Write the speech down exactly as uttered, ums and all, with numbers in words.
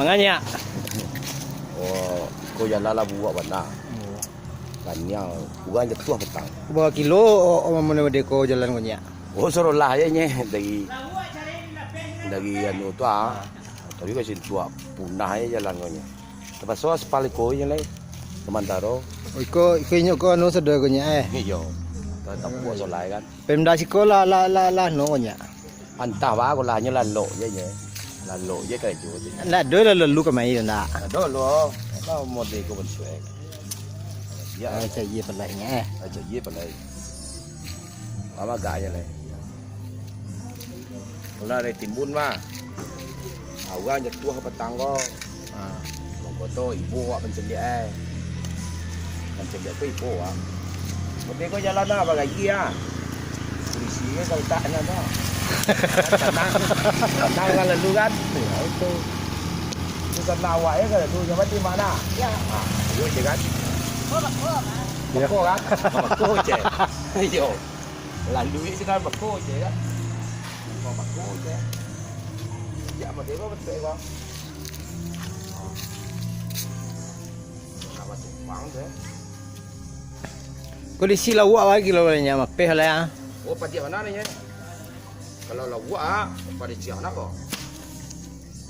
Manganya. Oh, ko jalan lah buruak bana. Kaniang, urang jatuah patang. Bara kilo, oh, oh, mano deko jalan ko nyak? Oh, sorolah je nye dari, dari anu tu ah. Tapi ka situ ah, punah je jalan ko nye. Tapaso aspal iko je lai. Samantaro. Oh, iko, iko inyo ko anu sado ko nyak eh. Iyo. Tapuak solai kan. Pemda siko lah, lah, lah, lah, no ko nyak. Antah ba ko lah, nyo lalok je, je. Lalok je karajo tu. Ndak ado lah lalu kamari tu, ndak? Ndak ado lo. Lah model ko bantuak. Ya. Ah, cak iye palai nyo, eh. Ah, cak iye palai. Lama agak je lah. Mula dari timbun mah. Ah, urang jatuah patang ko. Ah. Mangko tu ibo awak pancaliak ai. Pancaliak tu ibo awak. Tapi ko jalan lah, bagaji ah. Polisi ko kalau tak nak dah. Tanang. Tanang kan lalu kan. Ya, itu. Itu tanang awak ya kan lalu. Jangan mati mak nak. Ya. Ah, iyo je kan. Ya. Bako kan? Bako je. Iyo. Lalu je kan bako je kan. Bako je. Ya, pakai apa betul kau? Nama tumpang tu eh? Kondisi lawak lagi lo banyak mapeh lah ya. Oh, padiak mana ni ya? Kalau lawak, padiak ciang nak ko?